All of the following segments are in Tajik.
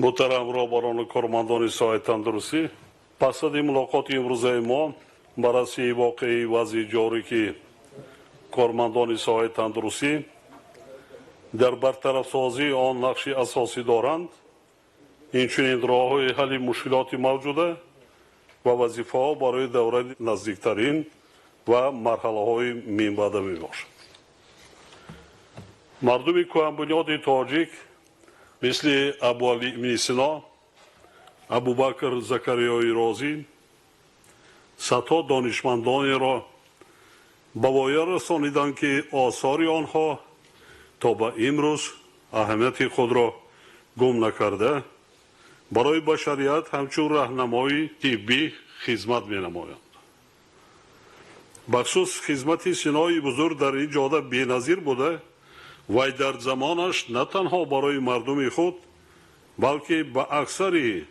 Муҳтарам роҳбарону кормандони соҳаи тандурустӣ, мақсади мулоқоти имрӯзаи мо баррасии воқеии вазъи ҷорӣ, ки кормандони соҳаи тандурустӣ дар бартарафсозии он нақши асосӣ доранд, инчунин роҳҳои ҳалли мушкилоти мавҷуда ва вазифаҳо барои давраи наздиктарин ва марҳалаҳои минбаъда мебошад. Мардуми кӯҳанбунёди тоҷик мисли Абуалӣ ибни Сино, Абубакр Закариёи Розӣ садҳо донишмандонеро ба воя расониданд, ки осори онҳо то ба имрӯз аҳамияти худро гум накарда, барои башарият ҳамчун раҳнамои тиббӣ хизмат менамоянд. Бахусус хизмати Синои бузург дар ин ҷода беназир буда, вай дар замонаш на танҳо барои мардуми худ, балки ба аксари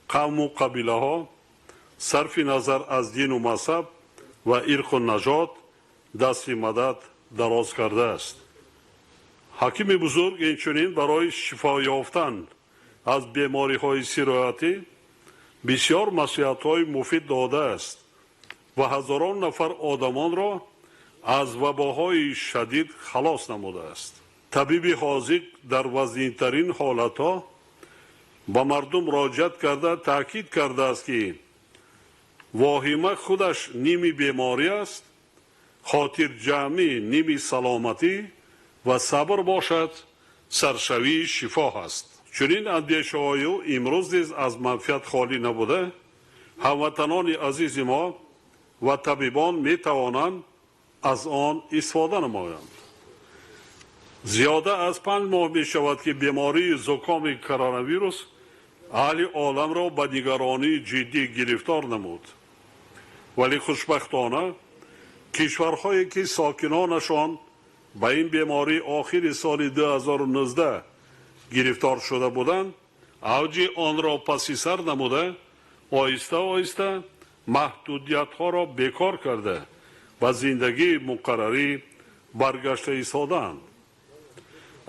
қавму қабилаҳо сарфи назар аз дину мазҳаб ва ирқу нажод дасти мадад дароз кардааст. Ҳакими бузург инчунин барои шифо ёфтан аз бемориҳои сироятӣ бисёр маслиҳатҳои муфид додааст ва ҳазорон нафар одамонро аз вабоҳои шадид халос намудааст. Табиби ҳозиқ дар вазнинтарин ҳолатҳо ба мардум муроҷиат карда, таъкид кардааст, ки воҳима худаш ними беморӣ аст, хотирҷамъӣ ними саломатӣ ва сабр бошад саршавии шифо ҳаст. Чунин андешаҳои ӯ имрӯз низ аз манфиат холӣ набуда, ҳамватанони азизи мо ва табибон метавонанд аз он истифода намоянд. Зиёда аз 5 моҳ мешавад, ки бемории зукоми коронавирус аҳли оламро ба нигаронии ҷиддӣ гирифтор намуд. Вале хушбахтона кишварҳое, ки сокинонашон ба ин беморӣ охири соли 2019 гирифтор шуда буданд, авҷи онро паси сар намуда, оҳиста оҳиста маҳдудиятҳоро бекор карда, ба зиндагии муқаррарӣ баргашта истодаанд.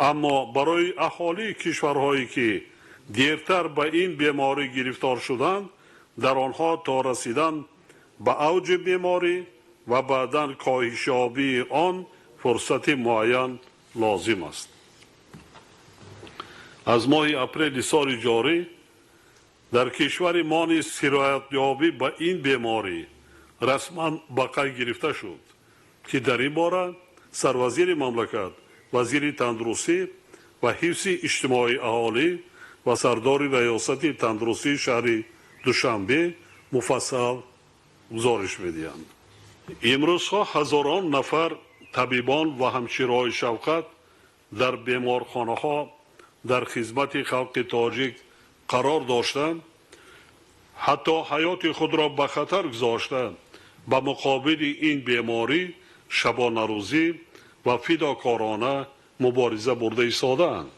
Аммо барои аҳолии кишварҳое, ки дертар ба ин беморӣ гирифтор шуданд, дар онҳо то расидан ба авҷи беморӣ ва баъдан коҳишёбии он фурсати муайян лозим аст. Аз моҳи апрели соли ҷорӣ дар кишвари мо низ сироятёбӣ ба ин беморӣ расман ба қайд гирифта шуд, ки дар ин бора сарвазири мамлакат, вазири тандурустӣ ва ҳифзи иҷтимоии аҳолӣ ва сардори раёсати тандурустии шаҳри Душанбе муфассал гузориш медиҳанд. Имрӯзҳо ҳазорон нафар табибон ва ҳамшираҳои шафқат дар беморхонаҳо дар хизмати халқи тоҷик қарор дошта, ҳатто ҳаёти худро ба хатар гузошта, ба муқобили ин беморӣ шабонарӯзӣ ва фидокорона мубориза бурда истодаанд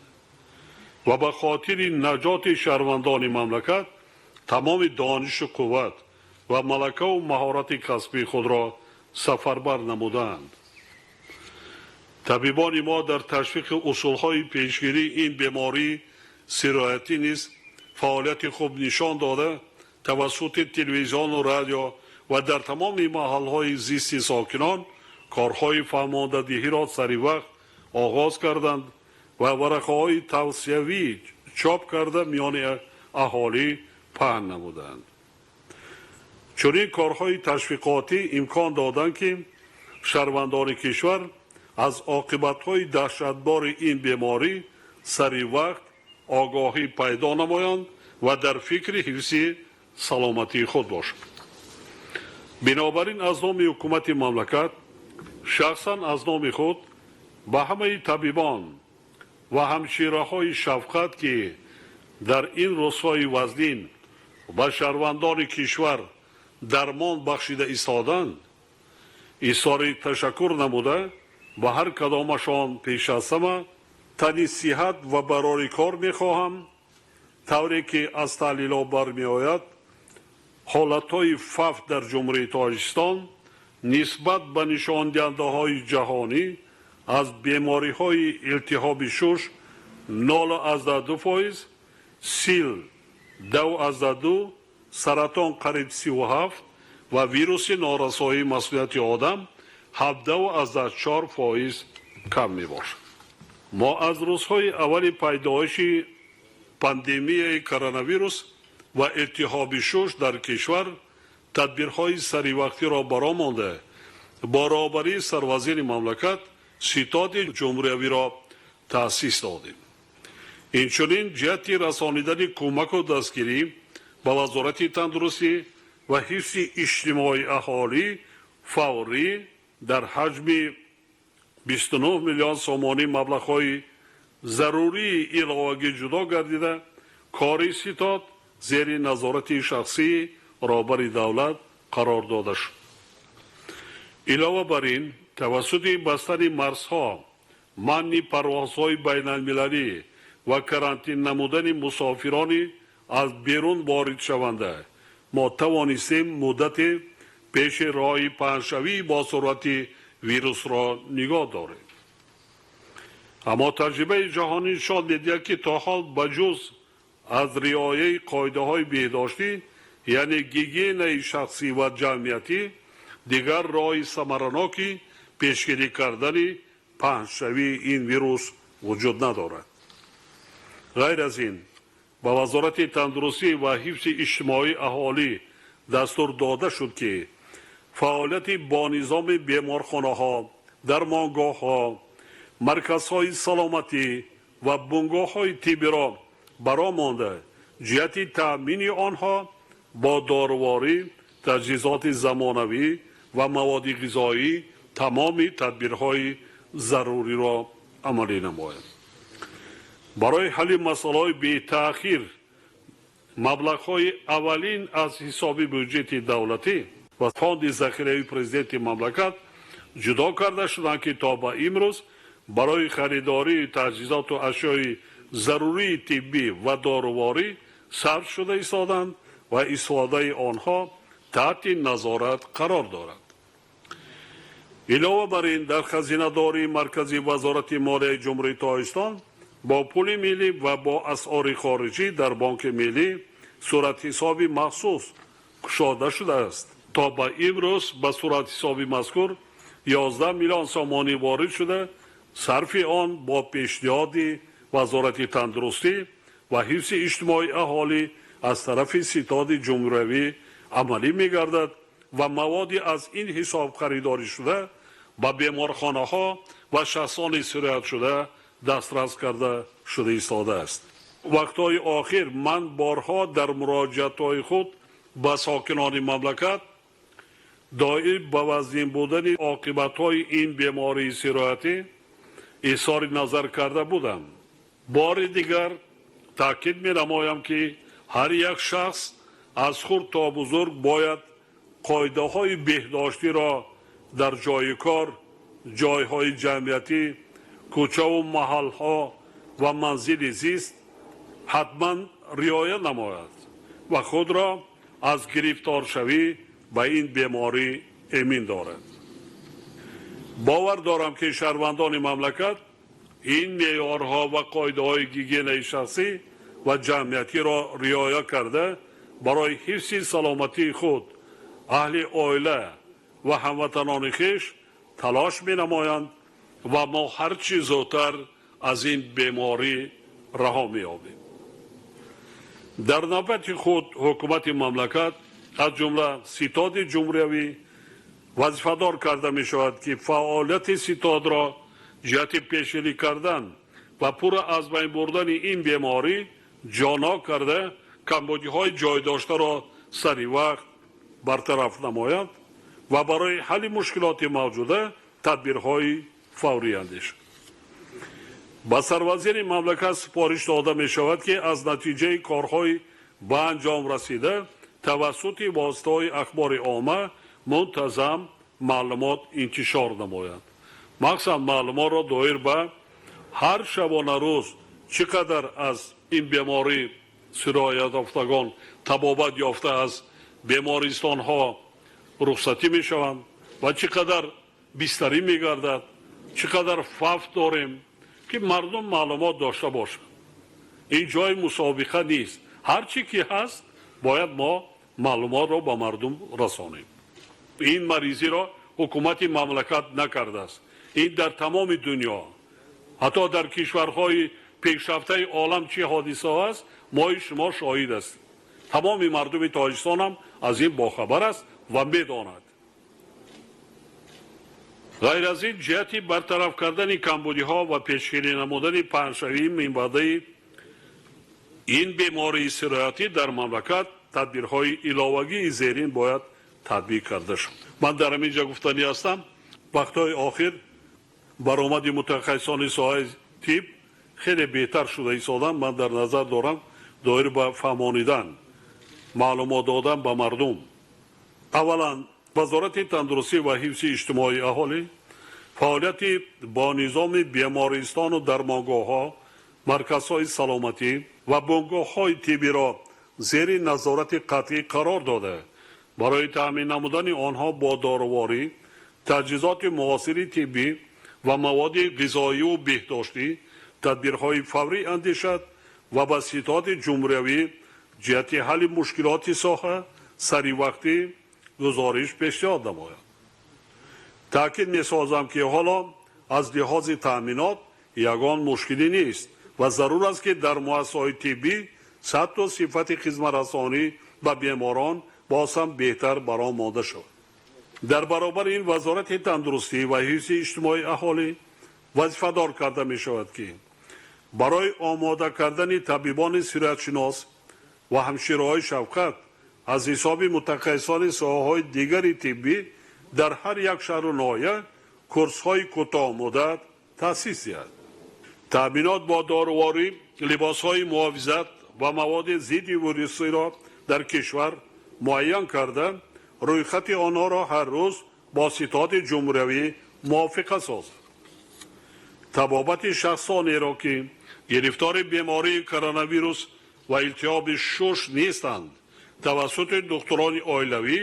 ва ба хотири наҷоти шаҳрвандони мамлакат тамоми донишу қувват ва малакаву маҳорати касбии худро сафарбар намудаанд. Табибони мо дар ташвиқи усулҳои пешгирии ин бемории сироятӣ низ фаъолияти хуб нишон дода, тавассути телевизиону радио ва дар тамоми маҳалҳои зисти сокинон корҳои фаҳмондадиҳиро сари вақт оғоз карданд ва варақаҳои тавсиявӣ чоп карда миёни аҳолӣ паҳн намуданд. Чунин корҳои ташвиқотӣ имкон доданд, ки шаҳрвандони кишвар аз оқибатҳои даҳшатбори ин беморӣ сари вақт огоҳӣ пайдо намоянд ва дар фикри ҳифзи саломатии худ бошанд. Бинобар ин аз номи ҳукумати мамлакат, шахсан аз номи худ ба ҳамаи табибон ва ҳамшираҳои шафқат, ки дар ин рӯзҳои вазнин ба шаҳрвандони кишвар дармон бахшида истоданд, изҳори ташаккур намуда, ба ҳар кадомашон пеш аз ҳама тани сиҳат ва барори кор мехоҳам. Тавре ки аз таҳлилҳо бармеояд, ҳолатҳои фавт дар Ҷумҳурии Тоҷикистон нисбат ба нишондиҳандаҳои ҷаҳонӣ аз бемориҳои илтиҳоби шуш 0,2%, Сил 2,2, саратон қариб 37 ва вируси норасоии масъулияти одам 17,4% кам мебошад. Мо аз рӯзҳои аввали пайдоиши пандемияи коронавирус ва илтиҳоби шуш дар кишвар тадбирҳои саривақтиро баро монда, бо роҳбарии сарвазири мамлакат Ситоди ҷумҳуриявиро таъсис додем. Инчунин ҷиҳати расонидани кӯмаку дастгирӣ ба Вазорати тандурустӣ ва ҳифзи иҷтимоии аҳолӣ фаврӣ дар ҳаҷми 29 миллион сомонӣ маблағҳои зарурии иловагӣ ҷудо гардида, кори ситод зери назорати шахсии роҳбари давлат қарор дода шуд. Илова бар ин, тавассути бастани марзҳо, манъи парвозҳои байналмилалӣ ва карантин намудани мусофирони аз берун воридшаванда мо тавонистем муддате пеши роҳи паҳншавии босуръати вирусро нигоҳ дорем. Аммо таҷрибаи ҷаҳонӣ нишон медиҳад, ки то ҳол ба ҷуз аз риояи қоидаҳои беҳдоштӣ, яъне гигиенаи шахсӣ ва ҷамъиятӣ, дигар роҳи самараноки пешгирӣ кардани паҳншавии ин вирус вуҷуд надорад. Ғайр аз ин, ба Вазорати тандурустӣ ва ҳифзи иҷтимоии аҳолӣ дастур дода шуд, ки фаъолияти бонизоми беморхонаҳо, дармонгоҳҳо, марказҳои саломатӣ ва бунгоҳҳои тиббиро баро монда, ҷиҳати таъмини онҳо бо доруворӣ, таҷҳизоти замонавӣ ва маводи ғизоӣ тамоми тадбирҳои заруриро амалӣ намояд. Барои ҳалли масъалаҳои бетаъхир маблағҳои аввалин аз ҳисоби бюҷети давлатӣ ва фонди захиравии президенти мамлакат ҷудо карда шуданд, ки то ба имрӯз барои харидории таҷҳизоту ашёи зарурии тиббӣ ва доруворӣ сарф шуда истоданд ва истифодаи онҳо таҳти назорат қарор дорад. Илова бар ин, дар хазинадории марказии Вазорати молияи Ҷумҳурии Тоҷикистон бо пули миллӣ ва бо асъори хориҷӣ дар Бонки миллӣ суратҳисоби махсус кушода шудааст. То ба имрӯз ба суратҳисоби мазкур 11 миллион сомонӣ ворид шуда, сарфи он бо пешниҳоди Вазорати тандурустӣ ва ҳифзи иҷтимоии аҳолӣ аз тарафи Ситоди ҷумҳуриявӣ амалӣ мегардад ва маводи аз ин ҳисоб харидорӣ шуда ба беморхонаҳо ва шахсони сироятшуда дастрас карда шуда истодааст. Вақтҳои охир ман борҳо дар муроҷиатҳои худ ба сокинони мамлакат доир ба вазнин будани оқибатҳои ин бемории сироятӣ изҳори назар карда будам. Бори дигар таъкид менамоям, ки ҳар як шахс аз хурд то бузург бояд қоидаҳои беҳдоштиро дар ҷойи кор, ҷойҳои ҷамъиятӣ, кӯчаву маҳалҳо ва манзили зист ҳатман риоя намояд ва худро аз гирифторшавӣ ба ин беморӣ эмин дорад. Бовар дорам, ки шаҳрвандони мамлакат ин меъёрҳо ва қоидаҳои гигиенаи шахсӣ ва ҷамъиятиро риоя карда, барои ҳифзи саломатии худ, аҳли оила ва ҳамватанони хеш талош менамоянд ва мо ҳарчи зудтар аз ин беморӣ раҳо меёбем. Дар навбати худ ҳукумати мамлакат, аз ҷумла Ситоди ҷумҳуриявӣ, вазифадор карда мешавад, ки фаъолияти ситодро ҷиҳати пешгирӣ кардан ва пурра аз байн бурдани ин беморӣ ҷонок карда, камбудиҳои ҷойдоштаро сари вақт бартараф намояд ва барои ҳалли мушкилоти мавҷуда тадбирҳои фаврӣ андешад. Ба сарвазири мамлакат супориш дода мешавад, ки аз натиҷаи корҳои ба анҷом расида тавассути воситаҳои ахбори омма мунтазам маълумот интишор намояд. Махсусан маълумотро доир ба ҳар шабонарӯз чӣ қадар аз ин беморӣ сироятёфтагон табобат ёфта аз бемористонҳо рухсатӣ мешаванд ва чӣ қадар бистарӣ мегардад, чӣ қадар фавт дорем, ки мардум маълумот дошта бошад. Ин ҷои мусобиқа нест. Ҳар чӣ ки ҳаст, бояд мо маълумотро ба мардум расонем. Ин маризиро ҳукумати мамлакат накардааст. Ин дар тамоми дунё, ҳатто дар кишварҳои пешрафтаи олам чӣ ҳодиса аст, мои шумо шоҳид ҳастем. Тамоми мардуми Тоҷикистон ҳам аз ин бохабар аст ва медонад. Ғайр аз ин, ҷиҳати бартараф кардани камбудиҳо ва пешгирӣ намудани паҳншавии минбаъдаи ин бемории сироятӣ дар мамлакат тадбирҳои иловагии зерин бояд татбиқ карда шуд. Ман дар ҳамин ҷо гуфтанӣ ҳастам, вақтҳои охир баромади мутахассисони соҳаи тиб хеле беҳтар шуда истодан. Ман дар назар дорам доир ба фаҳмонидан, маълумот додан ба мардум. Аввалан, Вазорати тандурустӣ ва ҳифзи иҷтимоии аҳолӣ фаъолияти бо низоми бемористону дармонгоҳҳо, марказҳои саломатӣ ва бунгоҳҳои тиббиро зери назорати қатъӣ қарор дода, барои таъмин намудани онҳо бо доруворӣ, таҷҳизоти муосири тиббӣ ва маводи ғизоиву беҳдоштӣ тадбирҳои фаврӣ андешад ва ба ситоди ҷумҳуриявӣ ҷиҳати ҳалли мушкилоти соҳа саривақтӣ гузориш пешниҳод намояд. Таъкид месозам, ки ҳоло аз лиҳози таъминот ягон мушкилӣ нест ва зарур аст, ки дар муассисаҳои тиббӣ сатҳу сифати хизматрасонӣ ба беморон боз ҳам беҳтар баром монда шавад. Дар баробари ин, Вазорати тандурустӣ ва ҳифзи иҷтимоии аҳолӣ вазифадор карда мешавад, ки барои омода кардани табибони сироятшинос ва ҳамшираҳои шафқат аз ҳисоби мутахассисони соҳаҳои дигари тиббӣ дар ҳар як шаҳру ноҳия курсҳои кӯтоҳмуддат таъсис диҳад. Таъминот бо доруворӣ, либосҳои муҳофизат ва маводи зидди вирусиро дар кишвар муайян карда, рӯйхати онҳоро ҳар рӯз бо ситоди ҷумҳуриявӣ мувофиқа созад. Табобати шахсонеро, ки гирифтори бемории коронавирус ва илтиҳоби шуш нестанд, тавассути духтурони оилавӣ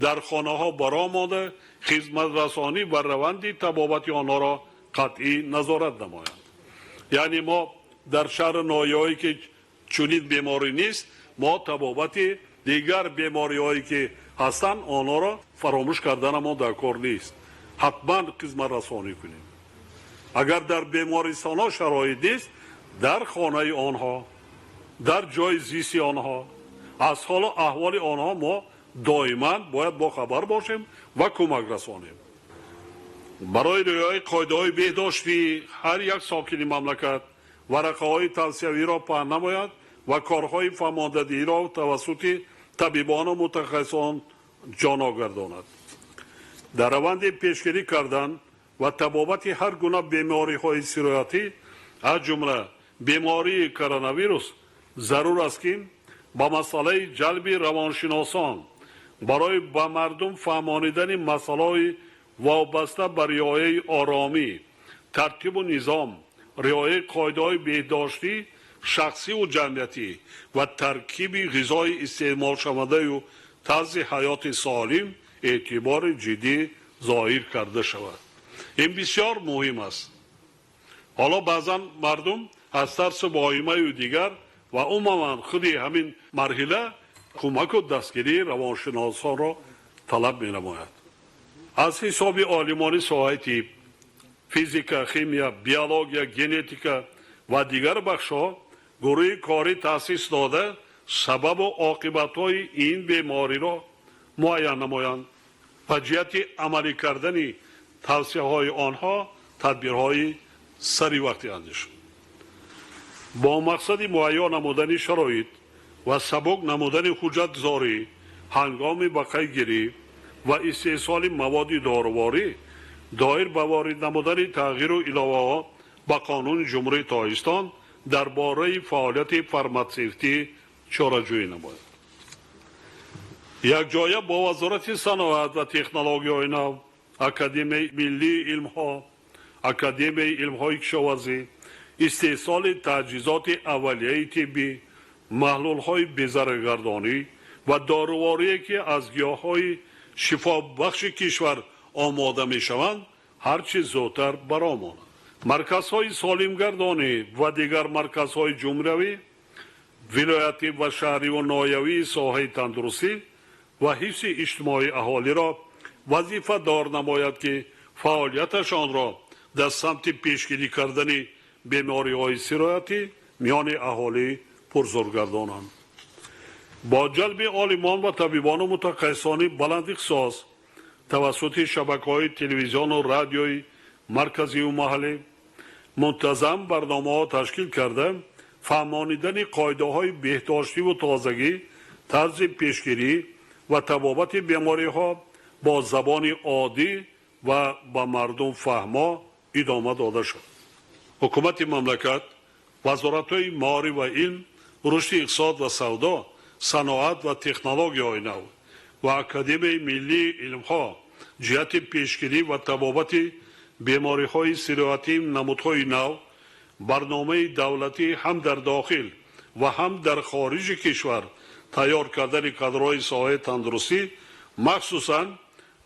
дар хонаҳо баром монда, хизматрасонӣ ва раванди табобати онҳоро қатъӣ назорат намоянд. Яъне мо дар шаҳру ноҳияҳое, ки чунин беморӣ нест, мо табобати дигар бемориҳое, ки ҳастанд, онҳоро фаромӯш карданамон дар кор нест. Ҳатман хизматрасонӣ кунем. Агар дар бемористонҳо шароит нест, дар хонаи онҳо, дар ҷои зисти онҳо, аз ҳолу аҳволи онҳо мо доиман бояд бохабар бошем ва кӯмак расонем. Барои риояи қоидаҳои беҳдоштӣ ҳар як сокини мамлакат варақаҳои тавсиявиро паҳн намояд ва корҳои фаҳмондадиҳиро тавассути табибону мутахассисон ҷоно гардонад. Дар раванди пешгирӣ кардан ва табобати ҳар гуна бемориҳои сироятӣ, аз ҷумла бемории коронавирус, зарур аст, ки ба масъалаи ҷалби равоншиносон барои ба мардум фаҳмонидани масъалаҳои вобаста ба риояи оромӣ, тартибу низом, риояи қоидаҳои беҳдоштӣ шахсиву ҷамъиятӣ ва таркиби ғизои истеъмолшавандаю тарзи ҳаёти солим эътибори ҷиддӣ зоҳир карда шавад. Ин бисёр муҳим аст. Ҳоло баъзан мардум аз тарсу воҳимаю дигар ва умуман худи ҳамин марҳила кӯмаку дастгирии равоншиносонро талаб менамояд. Аз ҳисоби олимони соҳаи тиб, физика, химия, биология, генетика ва дигар бахшҳо гурӯҳи корӣ таъсис дода, сабабу оқибатҳои ин бемориро муайян намоянд ва ҷиҳати амалӣ кардани тавсияҳои онҳо тадбирҳои саривақтӣ андешанд. Бо мақсади муҳайё намудани шароит ва сабук намудани ҳуҷҷатгузорӣ ҳангоми ба қайдгирӣ ва истеҳсоли маводи доруворӣ доир ба ворид намудани тағйиру иловаҳо ба Қонуни Ҷумҳурии Тоҷикистон дар бораи фаъолияти фарматсевтӣ чораҷӯӣ намояд. Якҷоя бо Вазорати саноат ва технологияҳои нав, Академияи миллии илмҳо, Академияи илмҳои кишоварзӣ истеҳсоли таҷҳизоти аввалияи тиббӣ, маҳлулҳои безараргардонӣ ва доруворие, ки аз гиёҳҳои шифобахши кишвар омода мешаванд, ҳар чӣ зудтар баромонад. Марказҳои солимгардонӣ ва дигар марказҳои ҷумҳуриявӣ, вилоятӣ ва шаҳриву ноҳиявии соҳаи тандурустӣ ва ҳифзи иҷтимоии аҳолиро вазифадор намояд, ки фаъолияташонро дар самти пешгирӣ кардани бемориҳои сироятӣ миёни аҳолӣ пурзур гардонанд. Бо ҷалби олимон ва табибону мутахассисони баландихтисос тавассути шабакаҳои телевизиону радиои марказию маҳаллӣ мунтазам барномаҳо ташкил карда, фаҳмонидани қоидаҳои беҳдоштиву тозагӣ, тарзи пешгирӣ ва табобати бемориҳо бо забони оддӣ ва ба мардум фаҳмо идома дода шуд. Ҳукумати мамлакат, вазоратҳои маориф ва илм, рушди иқтисод ва савдо, саноат ва технологияҳои нав ва Академияи миллии илмҳо ҷиҳати пешгирӣ ва табобати бемориҳои сироятии намудҳои нав барномаи давлатӣ ҳам дар дохил ва ҳам дар хориҷи кишвар тайёр кардани кадрҳои соҳаи тандурустӣ, махсусан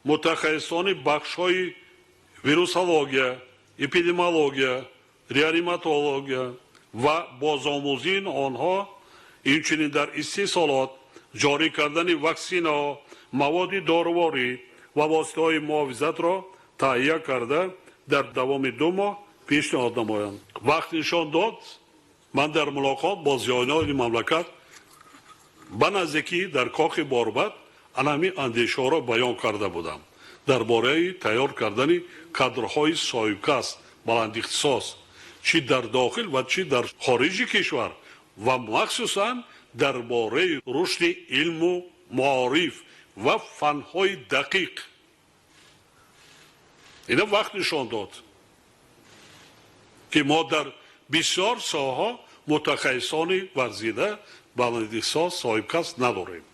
мутахассисони бахшҳои вирусология, эпидемиология, реаниматология ва бозомӯзии онҳо, инчунин дар истеҳсолот ҷорӣ кардани ваксинаҳо, маводи доруворӣ ва воситаҳои муҳофизатро таҳия карда дар давоми 2 моҳ пешниҳод намоянд. Вақт нишон дод, ман дар мулоқот бо зиёиёни мамлакат ба наздикӣ дар Кохи Борбад ана ҳамин андешаҳоро баён карда будам дар бораи тайёр кардани кадрҳои соҳибкасб, баландихтисос, чӣ дар дохил ва чӣ дар хориҷи кишвар ва махсусан дар бораи рушди илму маориф ва фанҳои дақиқ. Ина вақт нишон дод, ки мо дар бисёр соҳаҳо мутахассисони варзида, баландихтисос, соҳибкасб надорем.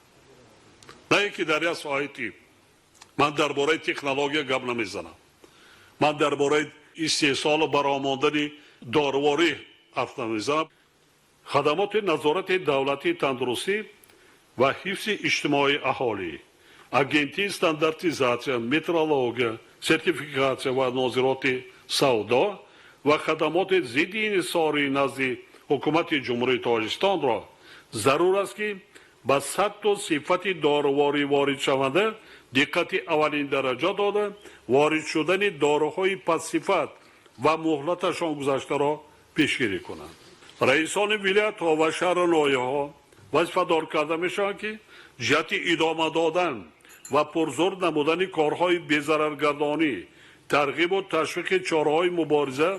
На ин ки дар як соҳаи тиб. Ман дар бораи технология гап намезанам. Ман дар бораи истеҳсолу баромондани доруворӣ ҳарф намезанам. Хадамоти назорати давлатии тандурустӣ ва ҳифзи иҷтимоии аҳолӣ, агентии стандартизатсия, метрология, сертификатсия ва нозироти савдо ва хадамоти зидди инҳисории назди ҳукумати Ҷумҳурии Тоҷикистонро зарур аст, ки ба сатҳу сифати доруворӣ воридшаванда диққати аввалин дараҷа дода, ворид шудани доруҳои пастсифат ва муҳлаташон гузаштаро пешгирӣ кунанд. Раисони вилоятҳо ва шаҳру ноҳияҳо вазифадор карда мешаванд, ки ҷиҳати идома додан ва пурзур намудани корҳои безараргардонӣ, тарғибу ташвиқи чораҳои мубориза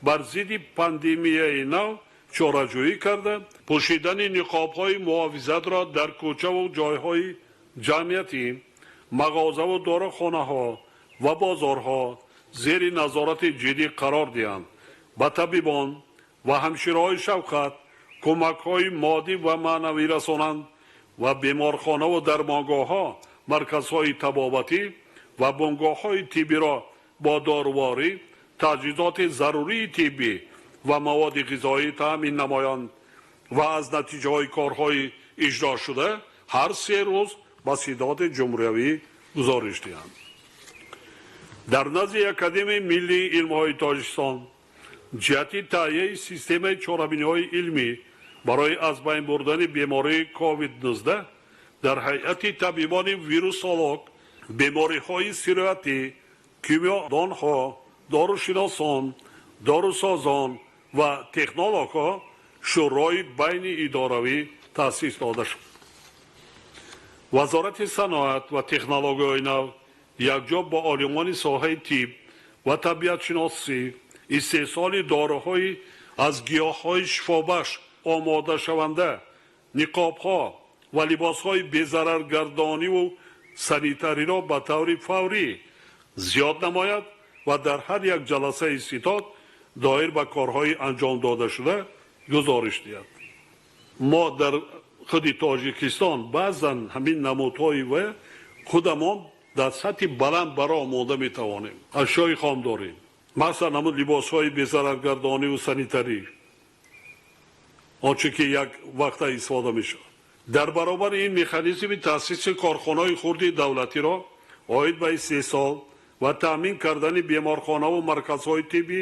бар зидди пандемияи нав чораҷӯӣ карда, пӯшидани ниқобҳои муҳофизатро дар кӯчаву ҷойҳои ҷамъиятӣ, мағозаву дорухонаҳо ва бозорҳо зери назорати ҷиддӣ қарор диҳанд, ба табибон ва ҳамшираҳои шафқат кӯмакҳои моддӣ ва маънавӣ расонанд ва беморхонаву дармонгоҳҳо, марказҳои табобатӣ ва бунгоҳҳои тиббиро бо доруворӣ, таҷҳизоти зарурии тиббӣ ва маводи ғизоӣ таъмин намоянд ва аз натиҷаҳои корҳои иҷрошуда ҳар 3 рӯз ба сидоти ҷумҳуриявӣ гузориш диҳанд. Дар назди Академияи миллии илмҳои Тоҷикистон ҷиҳати таҳияи системаи чорабиниҳои илмӣ барои аз байн бурдани бемории COVID-19 дар ҳайати табибони вирусолог, бемориҳои сироятӣ, кимиёдонҳо, дорушиносон, дорусозон ва технологҳо шӯрои байни идоравӣ таъсис дода шуд. Вазорати саноат ва технологияҳои нав якҷо бо олимони соҳаи тиб ва табиатшиносӣ истеҳсоли доруҳои аз гиёҳҳои шифобахш омодашаванда, ниқобҳо ва либосҳои безараргардониву санитариро ба таври фаврӣ зиёд намояд ва дар ҳар як ҷаласаи ситод доир ба корҳои анҷом додашуда гузориш диҳад. Мо дар худи Тоҷикистон баъзан ҳамин намудҳои ва худамон дар сатҳи баланд баро омода метавонем. Ашёи хом дорем, масалан ҳамун либосҳои безараргардониву санитарӣ, он чӣ ки як вақта истифода мешавад. Дар баробари ин механизми таъсиси корхонаҳои хурди давлатиро оид ба истеҳсол ва таъмин кардани беморхонаву марказҳои тиббӣ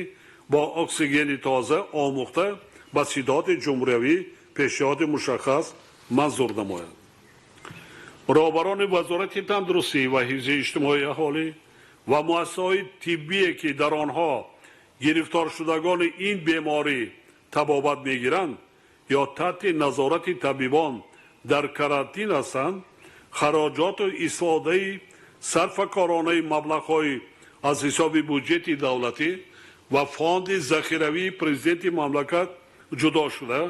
бо оксигени тоза омӯхта ба ситоди ҷумҳуриявӣ пешниҳоди мушаххас манзур намояд. Роҳбарони Вазорати тандурустӣ ва ҳифзи иҷтимоии аҳолӣ ва муассисаҳои тиббие, ки дар онҳо гирифторшудагони ин беморӣ табобат мегиранд ё таҳти назорати табибон дар карантин ҳастанд, хароҷоту истифодаи сарфакоронаи маблағҳои аз ҳисоби буҷети давлатӣ ва фонди захиравии президенти мамлакат ҷудо шуда,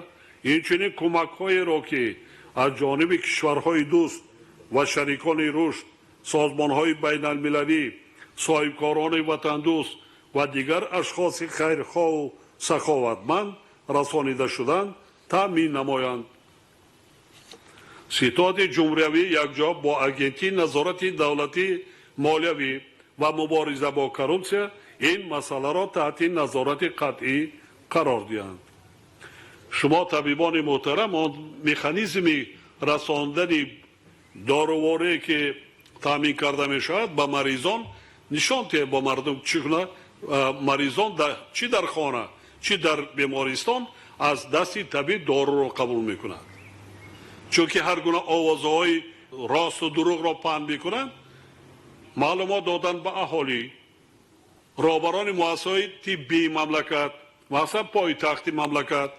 инчунин кӯмакҳоеро, ки аз ҷониби кишварҳои дӯст ва шарикони рушд, созмонҳои байналмилалӣ, соҳибкорони ватандӯст ва дигар ашхоси хайрхоҳу саховатманд расонида шуданд, таъмин намоянд. Ситоди ҷумҳуриявӣ якҷо бо Агентии назорати давлатии молиявӣ ва мубориза бо коррупсия ин масъаларо таҳти назорати қатъӣ қарор диҳанд. Шумо, табибони муҳтарам, он механизми расондани доруворие, ки таъмин карда мешавад, ба маризон нишон диҳед, ба мардум, чӣ гуна маризон чӣ дар хона, чӣ дар бемористон аз дасти табиб доруро қабул мекунад. Чунки ҳар гуна овозаҳои росту дурӯғро паҳн мекунанд, маълумот додан ба аҳолӣ, роҳбарони муассисаҳои тиббии мамлакат, махсусан пойтахти мамлакат,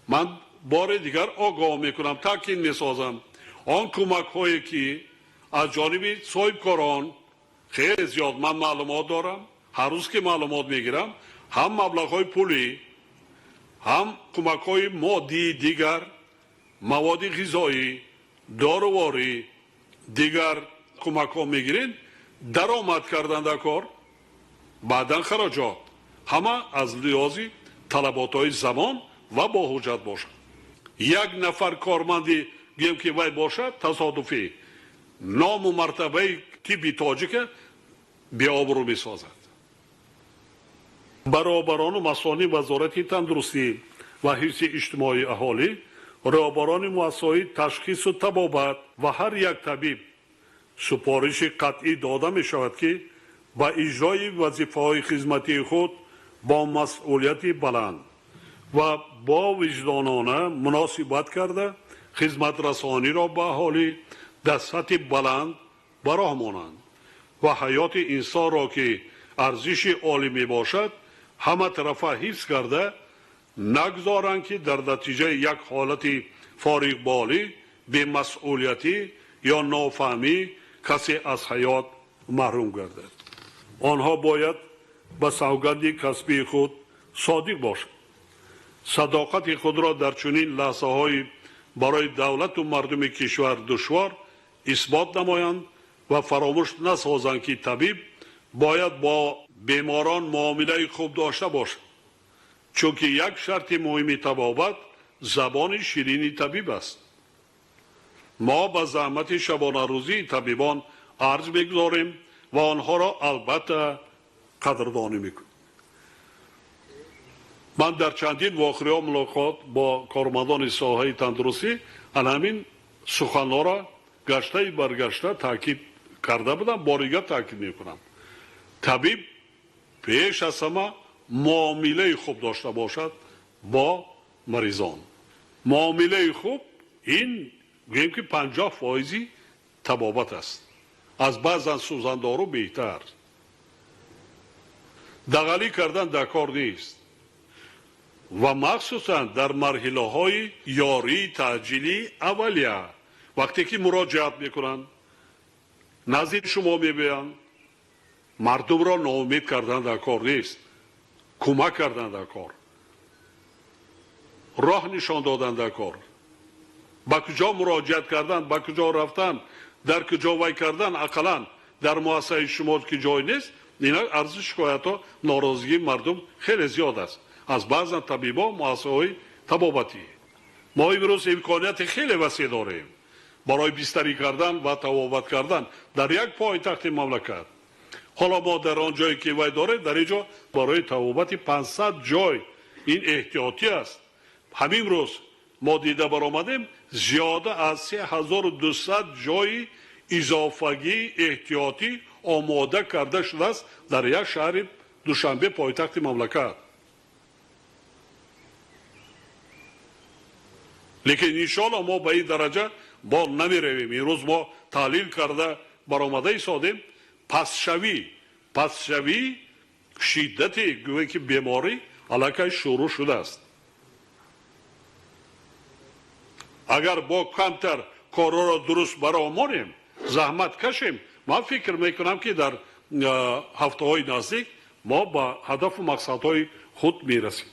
ман бори дигар огоҳ мекунам, таъкид месозам: он кӯмакҳое, ки аз ҷониби соҳибкорон хеле зиёд, ман маълумот дорам, ҳар рӯз ки маълумот мегирам, ҳам маблағҳои пулӣ, ҳам кӯмакҳои моддии дигар, маводи ғизоӣ, доруворӣ, дигар кӯмакҳо мегиред, даромад кардан дар кор, баъдан хароҷот ҳама аз лиҳози талаботҳои замон ва бо ҳуҷҷат бошад. Як нафар корманди, гӯем ки, вай бошад тасодуфӣ, ному мартабаи тибби тоҷика беобрӯ месозад. Баробарону масъулони Вазорати тандурустӣ ва ҳифзи иҷтимоии аҳолӣ, роҳбарони муассисаҳои ташхису табобат ва ҳар як табиб супориши қатъӣ дода мешавад, ки ба иҷрои вазифаҳои хизматии худ бо масъулияти баланд ва бо виҷдонона муносибат карда, хизматрасониро ба аҳолӣ дар сатҳи баланд ба роҳ монанд ва ҳаёти инсонро, ки арзиши олӣ мебошад, ҳаматарафа ҳифз карда, нагузоранд, ки дар натиҷаи як ҳолати фориғболӣ, бемасъулиятӣ ё нофаҳмӣ касе аз ҳаёт маҳрум гардад. Онҳо бояд ба савганди касбии худ содиқ бошанд, садоқати худро дар чунин лаҳзаҳои барои давлату мардуми кишвар душвор исбот намоянд ва фаромӯш насозанд, ки табиб бояд бо беморон муомилаи хуб дошта бошад, чунки як шарти муҳими табобат забони ширини табиб аст. Мо ба заҳмати шабонарӯзии табибон арҷ мегузорем ва онҳоро албатта қадрдонӣ мекунем. Ман дар чандин вохӯриҳо, мулоқот бо кормандони соҳаи тандурустӣ ана ҳамин суханҳоро гаштаи баргашта таъкид карда будам, бори дигар таъкид мекунам: табиб пеш аз ҳама муомилаи хуб дошта бошад бо маризон. Муомилаи хуб ин, гӯем ки, 50 фоизи табобат аст, аз баъзан сӯзандору беҳтар. Дағалӣ кардан дар кор нест ва махсусан дар марҳилаҳои ёрии таъҷилии аввалия, вақте ки муроҷиат мекунанд, назди шумо мебиёянд, мардумро ноумед кардан дар кор нест, кӯмак кардан дар кор, роҳ нишон додан дар кор, ба куҷо муроҷиат кардан, ба куҷо рафтан, дар куҷо вай кардан. Ақаллан дар муассисаи шумо ки ҷой нест, ина арзи шикоятҳо, норозигии мардум хеле зиёд аст аз баъзан табибон, муассисаҳои табобатӣ. Мо имрӯз имконияти хеле васеъ дорем барои бистарӣ кардан ва табобат кардан дар як пойтахти мамлакат. Ҳоло мо дар он ҷое ки вай дорем, дар ин ҷо барои табобати 500 ҷой, ин эҳтиётӣ аст, ҳамин рӯз мо дида баромадем, зиёда аз 3200 ҷои изофагии эҳтиётӣ омода карда шудааст дар як шаҳри Душанбе, пойтахти мамлакат. Лекин иншоаллоҳ мо ба ин дараҷа бо намеравем. Имрӯз мо таҳлил карда баромада истодем. Пастшавӣ шиддати гӯе ки беморӣ аллакай шурӯъ шудааст. Агар бо камтар корҳоро дуруст баромонем, заҳмат кашем, ман фикр мекунам, ки дар ҳафтаҳои наздик мо ба ҳадафу мақсадҳои худ мерасем.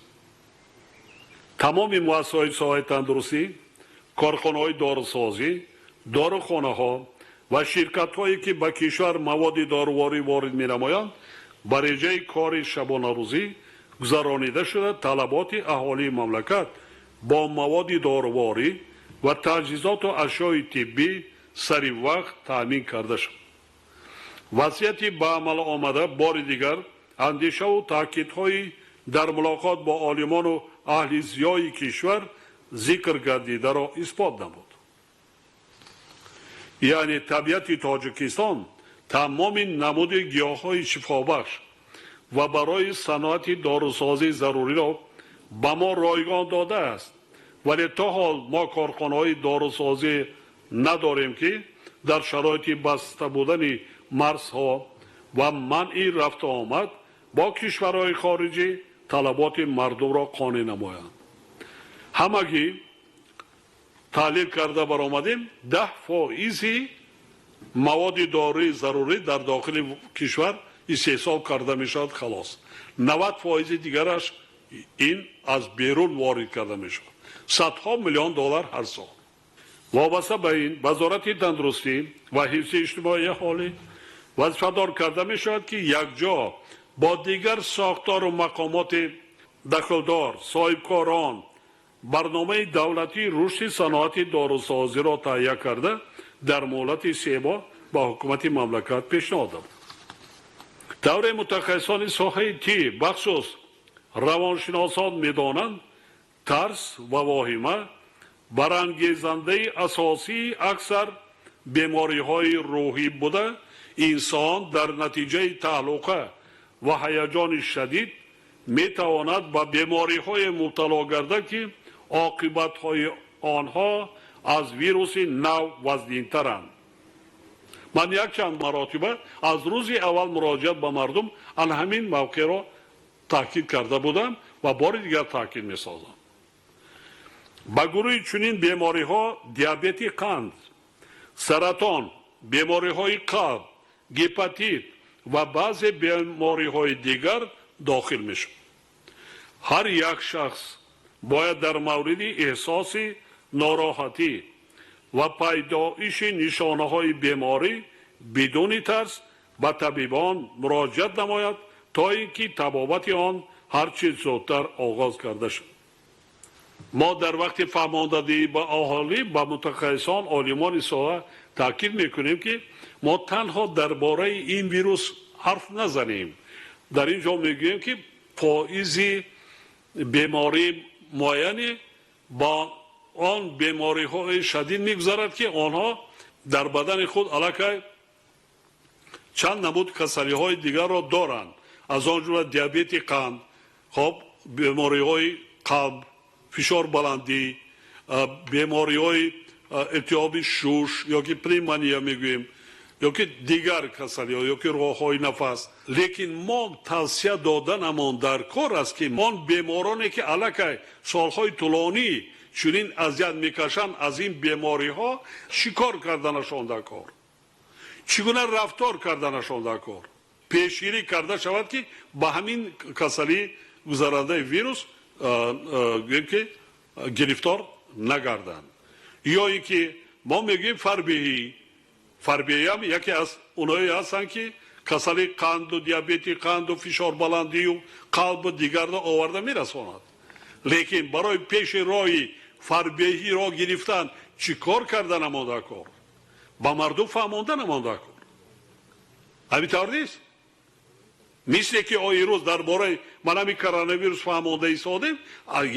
Тамоми муассисаҳои соҳаи тандурустӣ, корхонаҳои дорусозӣ, дорухонаҳо ва ширкатҳое, ки ба кишвар маводи доруворӣ ворид менамоянд, ба реҷаи кори шабонарӯзӣ гузаронида шуда, талаботи аҳолии мамлакат бо маводи доруворӣ ва таҷҳизоту ашёи тиббӣ сари вақт таъмин карда шуд. Вазъияти ба амал омада бори дигар андешаву таъкидҳои дар мулоқот бо олимону аҳли зиёи кишвар зикр гардидаро исбот намуд. Яъне табиати Тоҷикистон тамоми намуди гиёҳҳои шифобахш ва барои саноати дорусозӣ заруриро ба мо ройгон додааст, вале то ҳол мо корхонаҳои дорусозӣ надорем, ки дар шароити баста будани марзҳо ва манъи рафту омад бо кишварҳои хориҷӣ талаботи мардумро қонеъ намоянд. Ҳамагӣ таҳлил карда баромадем, 10% маводи дории зарурӣ дар дохили кишвар истеҳсол карда мешавад, халос. 90% дигараш ин аз берун ворид карда мешавад. Садҳо миллион доллар ҳар сол. Вобаста ба ин, Вазорати тандурустӣ ва ҳифзи иҷтимоии аҳолӣ вазифадор карда мешавад, ки якҷо бо дигар сохтору мақомоти дахлдор, соҳибкорон барномаи давлатии рушди саноати дорусозиро таҳия карда, дар муҳлати 3 моҳ ба ҳукумати мамлакат пешниҳод намуд. Давраи мутахассисони соҳаи тиб, бахусус равоншиносон медонанд, тарс ва воҳима барангезандаи асосии аксар бемориҳои рӯҳӣ буда, инсон дар натиҷаи таҳлука ва ҳаяҷони шадид метавонад ба бемориҳое мубтало гардад, ки оқибатҳои онҳо аз вируси нав вазнинтаранд. Ман якчанд маротиба аз рӯзи аввал муроҷиат ба мардум ан ҳамин мавқеъро таъкид карда будам ва бори дигар таъкид месозам. Ба гурӯҳи чунин бемориҳо диабети қанд, саратон, бемориҳои қалб, гепатит ва баъзе бемориҳои дигар дохил мешаванд. Ҳар як шахс бояд дар мавриди эҳсоси нороҳатӣ ва пайдоиши нишонаҳои беморӣ бидуни тарс ба табибон муроҷиат намояд, то ин ки табобати он ҳарчи зудтар оғоз карда шавад. Мо дар вақти фаҳмондадиҳӣ ба аҳолӣ, ба мутахассисон, олимони соҳа таъкид мекунем, ки мо танҳо дар бораи ин вирус ҳарф назанем. Дар ин ҷо мегӯем, ки фоизи бемории муайяне бо он бемориҳои шадид мегузарад, ки онҳо дар бадани худ аллакай чанд намуд касалиҳои дигарро доранд, аз он ҷумла диабети қанд, бемориҳои қалб, фишорбаландӣ, бемориҳои илтиҳоби шуш ёки пневмония мегӯем, ёки дигар касалиҳо, ёки роҳҳои нафас. Лекин мо тавсия доданамон дар кор аст, ки он бемороне, ки аллакай солҳои тӯлонӣ чунин азият мекашанд, аз ин бемориҳо чӣ кор карданашон дар кор, чӣ гуна рафтор карданашон дар кор, пешгирӣ карда шавад, ки ба ҳамин касалии гузарандаи вирус гӯем ки гирифтор нагарданд. Ё ин ки мо мегӯем фарбеҳӣ. Фарбеҳиам яке аз оное ҳастанд, ки касалии қанду диабети қанду фишорбаландию қалбу дигарро оварда мерасонад. Лекин барои пеши роҳи фарбеҳиро гирифтан чӣ кор карданамон дар кор, ба мардум фаҳмонданамон дар кор. Ҳамин тавр нест? Мисле ки имрӯз дар бораи манами коронавирус фаҳмонда истодем,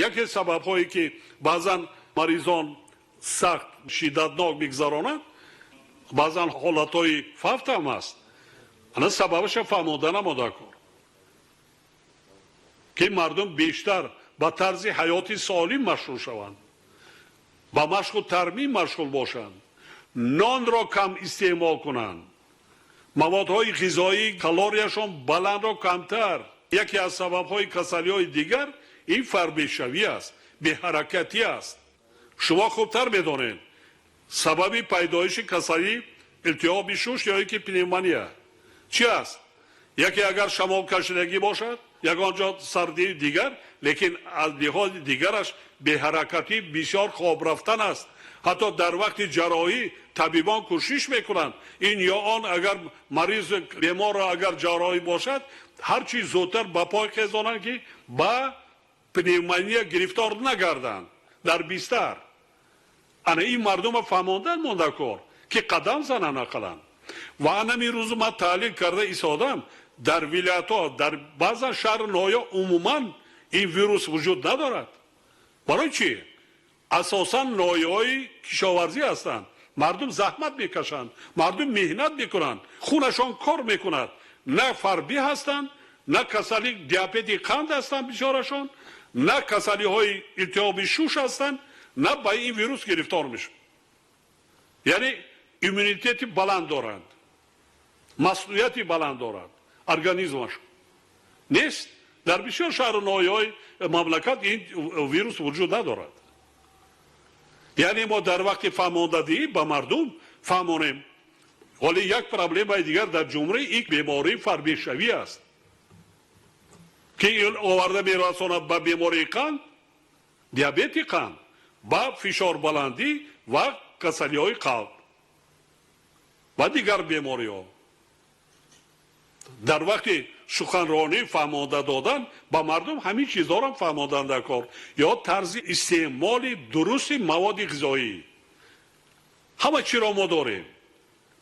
яке сабабҳое ки баъзан маризон сахт шиддатнок мегузаронанд, баъзан ҳолатҳои фавт ҳам аст, ана сабабаша фаҳмонданамон дар кор, ки мардум бештар ба тарзи ҳаёти солим машғул шаванд, Ба машқу тармим машғул бошанд, нонро кам истеъмол кунанд, маводҳои ғизоии калорияшон баландро камтар. Яке аз сабабҳои касалиҳои дигар ин фарбешавӣ аст, беҳаракатӣ аст. Шумо хубтар медонед, сабаби пайдоиши касалӣ илтиҳоби шуш ё ин ки пневмония чӣ аст? Яке агар шамолкашидагӣ бошад, ягон ҷо сардии дигар, лекин аз лиҳози дигараш беҳаракатӣ, бисёр хоб рафтан аст. Ҳатто дар вақти ҷарроҳӣ табибон кӯшиш мекунанд ин ё он, агар мариз беморро агар ҷарроҳӣ бошад, ҳарчи зудтар ба пой хезонанд, ки ба пневмония гирифтор нагарданд дар бистар. Ана ин мардумро фаҳмондан монда кор, ки қадам зананд ақаллан. Ва анами рӯзу ман таҳлил карда истодам, дар вилоятҳо, дар баъзан шаҳру ноҳия умуман ин вирус вуҷуд надорад. Барои чӣ? Асосан ноҳияҳои кишоварзӣ ҳастанд, мардум заҳмат мекашанд, мардум меҳнат мекунанд, хунашон кор мекунад. На фарбӣ ҳастанд, на касали диабети қанд ҳастанд бисёрашон, на касалиҳои илтиҳоби шуш ҳастанд, на ба ин вирус гирифтор мешаванд. Яъне иммунитети баланд доранд, масъулияти баланд доранд организмашон. Нест, дар бисёр шаҳру ноҳияҳои мамлакат ин вирус вуҷуд надорад. Яъне мо дар вақти фаҳмондадиҳӣ ба мардум фаҳмонем. Ҳоло як проблемаи дигар дар ҷумҳурӣ ин бемории фарбешавӣ аст, ки ин оварда мерасонад ба бемории қанд, диабети қанд, ба фишорбаландӣ ва касалиҳои қалб ва дигар бемориҳо. Дар вақти суханронӣ фаҳмонда додан ба мардум ҳамин чизҳоро фаҳмондан дар кор, ё тарзи истеъмоли дурусти маводи ғизоӣ. Ҳама чиро мо дорем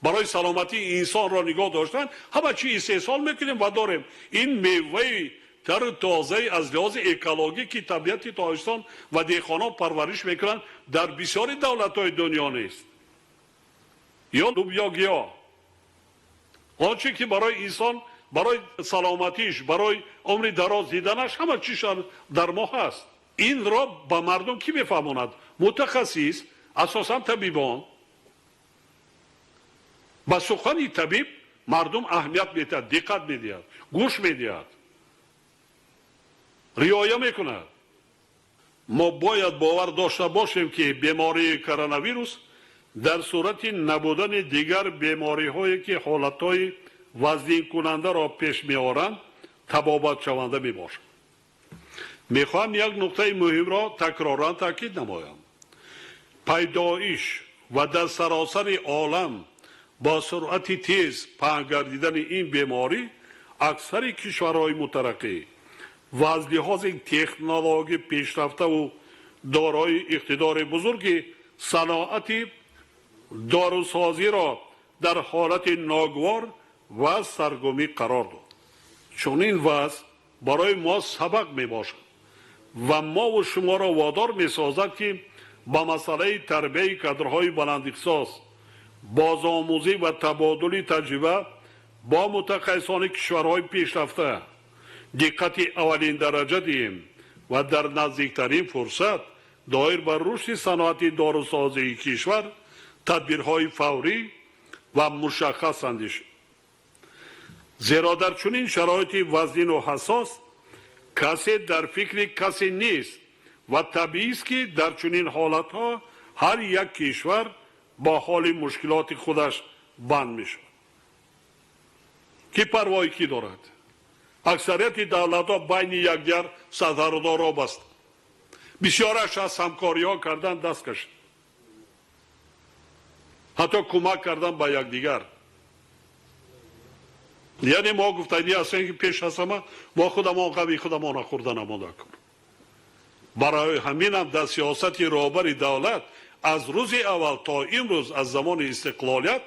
барои саломатии инсонро нигоҳ доштан, ҳама чи истеҳсол мекунем ва дорем. Ин меваи тару тозаи аз лиҳози экологӣ, ки табиати Тоҷикистон ва деҳқонон парвариш мекунанд, дар бисёри давлатҳои дунё нест. Ё лубё гиёҳ, он чи ки барои инсон, барои саломатиш, барои умри дароз диданаш ҳама чиз дар мо ҳаст. Инро ба мардум кӣ мефаҳмонад? Мутахассис, асосан табибон. Ба сухани табиб мардум аҳамият медиҳад, диққат медиҳад, гӯш медиҳад, риоя мекунад. Мо бояд бовар дошта бошем, ки бемории коронавирус дар сурати набудани дигар бемориҳое, ки ҳолатҳои вазнинкунандаро пеш меоранд, табобатшаванда мебошад. Мехоҳам як нуқтаи муҳимро такроран таъкид намоям. Пайдоиш ва дар саросари олам бо суръати тез паҳн гардидани ин беморӣ аксари кишварҳои мутараққӣ ва аз лиҳози технологӣ пешрафтаву дорои иқтидори бузурги саноати дорусозиро дар ҳолати ногувор ва саргумӣ қарор дод. Чунин вазъ барои мо сабақ мебошад ва мову шуморо водор месозад, ки ба масъалаи тарбияи кадрҳои баландихтисос, бозомӯзӣ ва табодули таҷриба бо мутахассисони кишварҳои пешрафта диққати аввалиндараҷа диҳем ва дар наздиктарин фурсат доир ба рушди саноати дорусозии кишвар тадбирҳои фаврӣ ва мушаххас андешем. Зеро дар чунин шароити вазнину ҳассос касе дар фикри касе нест ва табиист, ки дар чунин ҳолатҳо ҳар як кишвар бо ҳоли мушкилоти худаш банд мешавад. Ки парвои кӣ дорад? Аксарияти давлатҳо байни якдигар сарҳадҳоро бастанд, бисёраш аз ҳамкориҳо кардан даст кашид, ҳатто кӯмак кардан ба якдигар. Яъне мо гуфтанӣ ҳастем, ки пеш аз ҳама мо худамон ғами худамонро хӯрда намонда кун. Барои ҳаминам дар сиёсати роҳбари давлат аз рӯзи аввал то имрӯз, аз замони истиқлолият,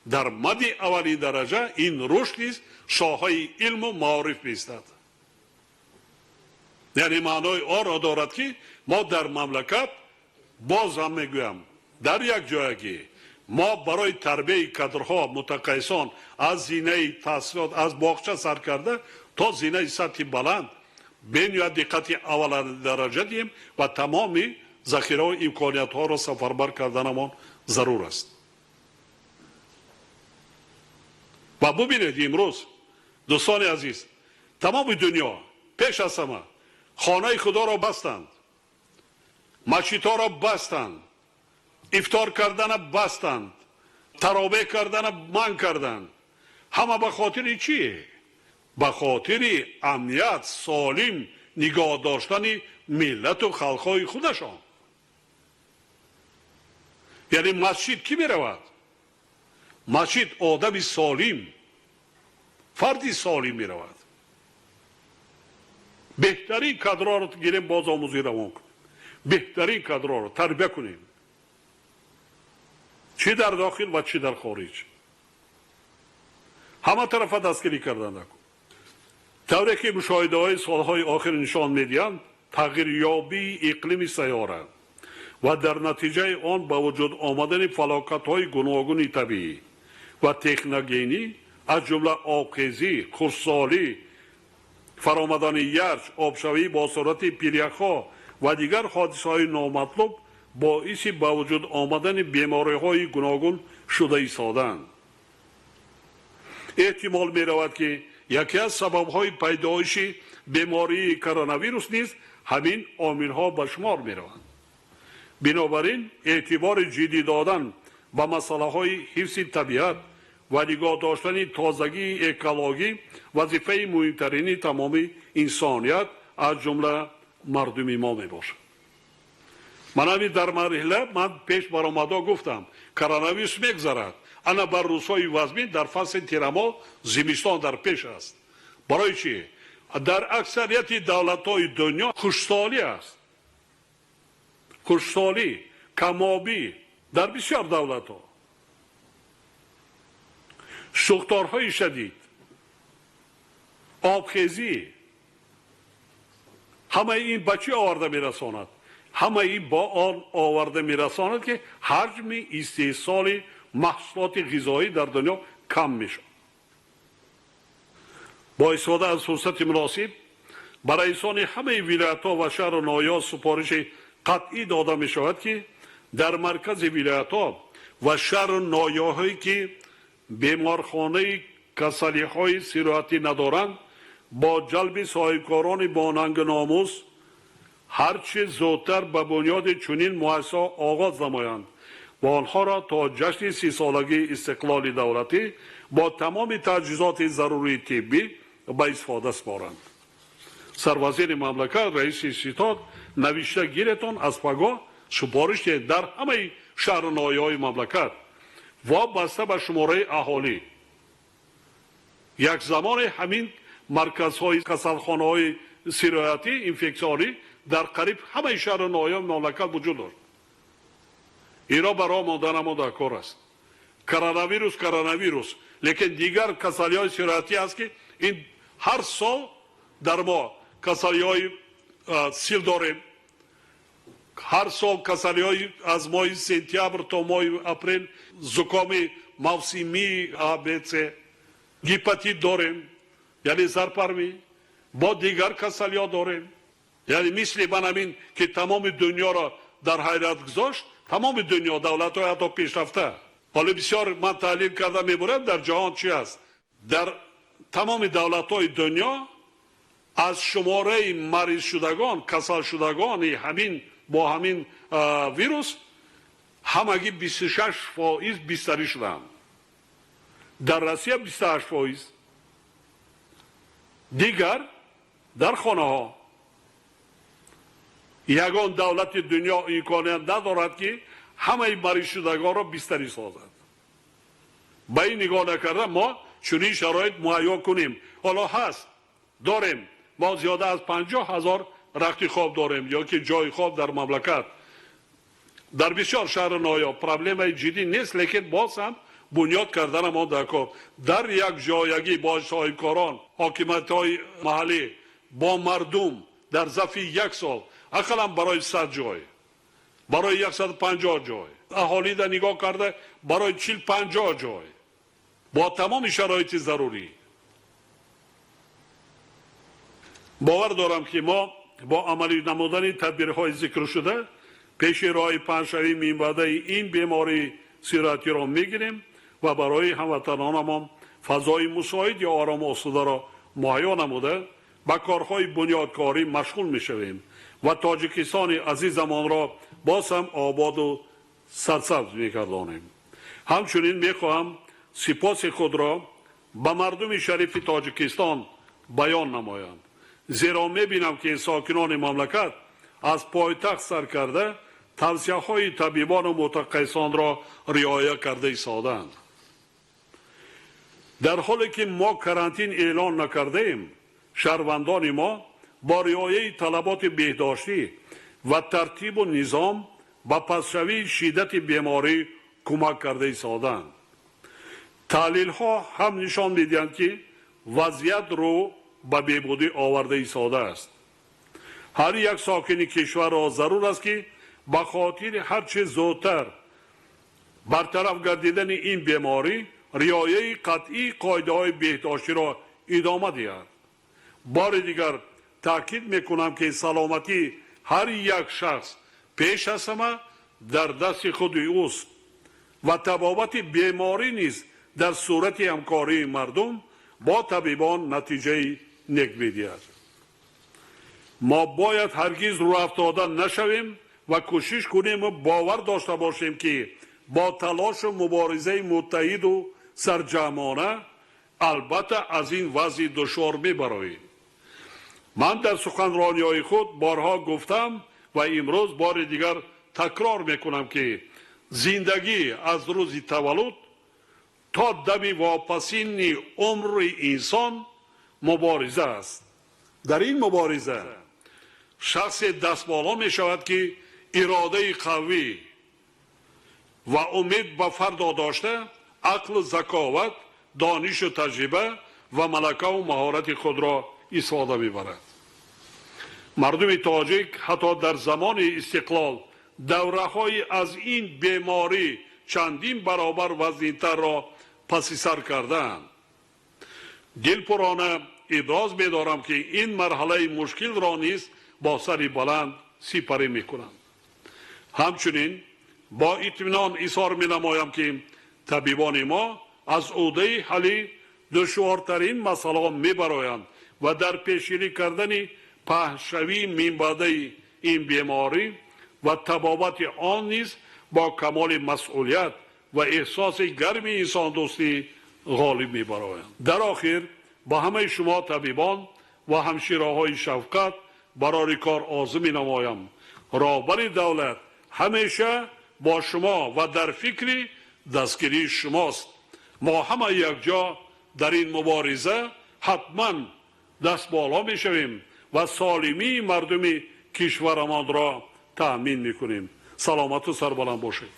дар мади аввалин дараҷа ин рушд низ соҳаи илму маориф меистад. Яъне маънои онро дорад, ки мо дар мамлакат, боз ҳам мегӯям, дар як ҷоягӣ мо барои тарбияи кадрҳо, мутахассисон аз зинаи таҳсилот, аз боғча сар карда то зинаи сатҳи баланд, бениҳоят диққати аввалин дараҷа диҳем ва тамоми захираҳо, имкониятҳоро сафарбар карданамон зарур аст. Ва бубинед, имрӯз, дӯстони азиз, тамоми дунё пеш аз ҳама хонаи худоро бастанд, масҷидҳоро бастанд, ифтор кардана бастанд, таровеҳ кардана манъ карданд. Ҳама ба хотири чӣ? Ба хотири амният, солим нигоҳ доштани миллату халқҳои худашон. Яъне масҷид кӣ меравад? Масҷид одами солим, фарди солим меравад. Беҳтарин кадрҳоро гирем, бозомӯзӣ равон кунем, беҳтарин кадрҳоро тарбия кунем, чӣ дар дохил ва чӣ дар хориҷ. Ҳама тарафа дастгирӣ кардан накун. Тавре ки мушоҳидаҳои солҳои охир нишон медиҳанд, тағйирёбии иқлими сайёра ва дар натиҷаи он ба вуҷуд омадани фалокатҳои гуногуни табиӣ ва техногенӣ, аз ҷумла обхезӣ, хушксолӣ, фаромадани ярч, обшавӣ бо суръати пиряхҳо ва дигар ҳодисаҳои номатлуб боиси ба вуҷуд омадани бемориҳои гуногун шуда истодаанд. Эҳтимол меравад, ки яке аз сабабҳои пайдоиши бемории коронавирус низ ҳамин омилҳо ба шумор мераванд. Бинобар ин эътибори ҷиддӣ додан ба масъалаҳои ҳифзи табиат ва нигоҳ доштани тозагии экологӣ вазифаи муҳимтарини тамоми инсоният, аз ҷумла мардуми мо мебошад. Ман ҳамин дар марҳила ман пеш баромадо гуфтам, коронавирус мегзарад. Ана бар рӯзҳои вазмин дар фасли тирамоҳ, зимистон дар пеш аст. Барои чӣ? Дар аксарияти давлатҳои дунё хушсолӣ аст. Хушсолӣ, камобӣ дар бисёр давлатҳо. Сӯхторҳои шадид, обхезӣ, ҳамаи ин ба чӣ оварда мерасонад? Ҳамаи ин бо он оварда мерасонад, ки ҳаҷми истеҳсоли маҳсулоти ғизоӣ дар дунё кам мешавад. Бо истифода аз фурсати муносиб ба раисони ҳамаи вилоятҳо ва шаҳру ноҳияҳо супориши қатъӣ дода мешавад, ки дар маркази вилоятҳо ва шаҳру ноҳияҳое, ки беморхонаи касалиҳои сироятӣ надоранд, бо ҷалби соҳибкорони бонангу номус ҳарчи зудтар ба бунёди чунин муассисаҳо оғоз намоянд ва онҳоро то ҷашни 30-солагии истиқлоли давлатӣ бо тамоми таҷҳизоти зарурии тиббӣ ба истифода супоранд. Сарвазири мамлакат, раиси ситод, навишта гиретон, аз пагоҳ супориш диҳед дар ҳамаи шаҳру ноҳияҳои мамлакат вобаста ба шумораи аҳолӣ. Як замоне ҳамин марказҳои касалхонаҳои сироятӣ, инфексионӣ дар қариб ҳамаи шаҳру ноҳияҳои мамлакат вуҷуд дошт. Ино ба роҳ монданамо дар кор аст. Коронавирус, коронавирус, лекин дигар касалиҳои сироятӣ аст, ки ин ҳар сол дар мо касалиҳои сил дорем. Ҳар сол касалиҳои аз моҳи сентябр то моҳи апрел зукоми мавсимии А, Б, С, гепатит дорем, яъне зарпарвӣ, бо дигар касалиҳо дорем. Яъне мисли ман ҳамин ки тамоми дунёро дар ҳайрат гузошт, тамоми дунё, давлатҳои ҳатто пешрафта. Ҳоло бисёр ман таҳлил карда мебурам, дар ҷаҳон чӣ аст. Дар тамоми давлатҳои дунё аз шумораи маризшудагон, касалшудагони ҳамин бо ҳамин вирус ҳамагӣ 26% бистарӣ шуданд. Дар Россия 28%. Дигар дар хонаҳо. Ягон давлати дунё имконият надорад, ки ҳамаи маризшудагонро бистарӣ созад. Ба ин нигоҳ накарда мо чунин шароит муҳайё кунем. Ҳоло ҳаст, дорем. Мо зиёда аз 50 000 рахти хоб дорем ё ки ҷои хоб дар мамлакат. Дар бисёр шаҳру ноҳия проблемаи ҷиддӣ нест, лекин боз ҳам бунёд карданамон дар кор. Дар як ҷоягӣ бо соҳибкорон, ҳокимиятҳои маҳаллӣ, бо мардум дар зарфи як сол ақаллан барои 100 ҷой, барои 150 ҷой, аҳолида нигоҳ карда барои 40-50 ҷой бо тамоми шароити зарурӣ. Бовар дорам, ки мо бо амалӣ намудани тадбирҳои зикршуда Пеши роҳи паҳншавии минбаъдаи ин бемории сироятиро мегирем ва барои ҳамватанонамон фазои мусоид ё орому осударо муҳайё намуда, ба корҳои бунёдкорӣ машғул мешавем ва Тоҷикистони азизамонро боз ҳам ободу сарсабз мегардонем. Ҳамчунин мехоҳам сипоси худро ба мардуми шарифи Тоҷикистон баён намоям, зеро мебинам, ки сокинони мамлакат аз пойтахт сар карда тавсияҳои табибону мутахассисонро риоя карда истодаанд. Дар ҳоле ки мо карантин эълон накардаем, шаҳрвандони мо бо риояи талаботи беҳдоштӣ ва тартибу низом ба пастшавии шиддати беморӣ кӯмак карда истодаанд. Таҳлилҳо ҳам нишон медиҳанд, ки вазъият рӯ ба беҳбудӣ оварда истодааст. Ҳар як сокини кишварро зарур аст, ки ба хотири ҳар чӣ зудтар бартараф гардидани ин беморӣ риояи қатъии қоидаҳои беҳдоштиро идома диҳад. Бори дигар таъкид мекунам, ки саломатии ҳар як шахс пеш аз ҳама дар дасти худи ӯст ва табобати беморӣ низ дар сурати ҳамкории мардум бо табибон натиҷаи нек медиҳад. Мо бояд ҳаргиз рӯафтода нашавем ва кӯшиш кунему бовар дошта бошем, ки бо талошу муборизаи муттаҳиду сарҷамъона албатта аз ин вазъи душвор мебароем. Ман дар суханрониҳои худ борҳо гуфтам ва имрӯз бори дигар такрор мекунам, ки зиндагӣ аз рӯзи таваллуд то дами вопасини умри инсон мубориза аст. Дар ин мубориза шахсе дастболо мешавад, ки иродаи қавӣ ва умед ба фардо дошта, ақлу заковат, донишу таҷриба ва малакаву маҳорати худро истифода мебарад. Мардуми тоҷик ҳатто дар замони истиқлол давраҳои аз ин беморӣ чандин баробар вазнинтарро паси сар кардаанд. Дилпурона иброз медорам, ки ин марҳалаи мушкилро низ бо сари баланд сипарӣ мекунанд. Ҳамчунин бо итминон изҳор менамоям, ки табибони мо аз ӯҳдаи ҳалли душвортарин масъалаҳо мебароянд ва дар пешгирӣ кардани паҳншавии минбаъдаи ин беморӣ ва табобати он низ бо камоли масъулият ва эҳсоси гарми инсондӯстӣ ғолиб мебароянд. Дар охир ба ҳамаи шумо табибон ва ҳамшираҳои шафқат барори кор орзу менамоям. Роҳбари давлат ҳамеша бо шумо ва дар фикри дастгирии шумост. Мо ҳама якҷо дар ин мубориза ҳатман дастболо мешавем ва солимии мардуми кишварамонро таъмин мекунем. Саломату сарбаланд бошед.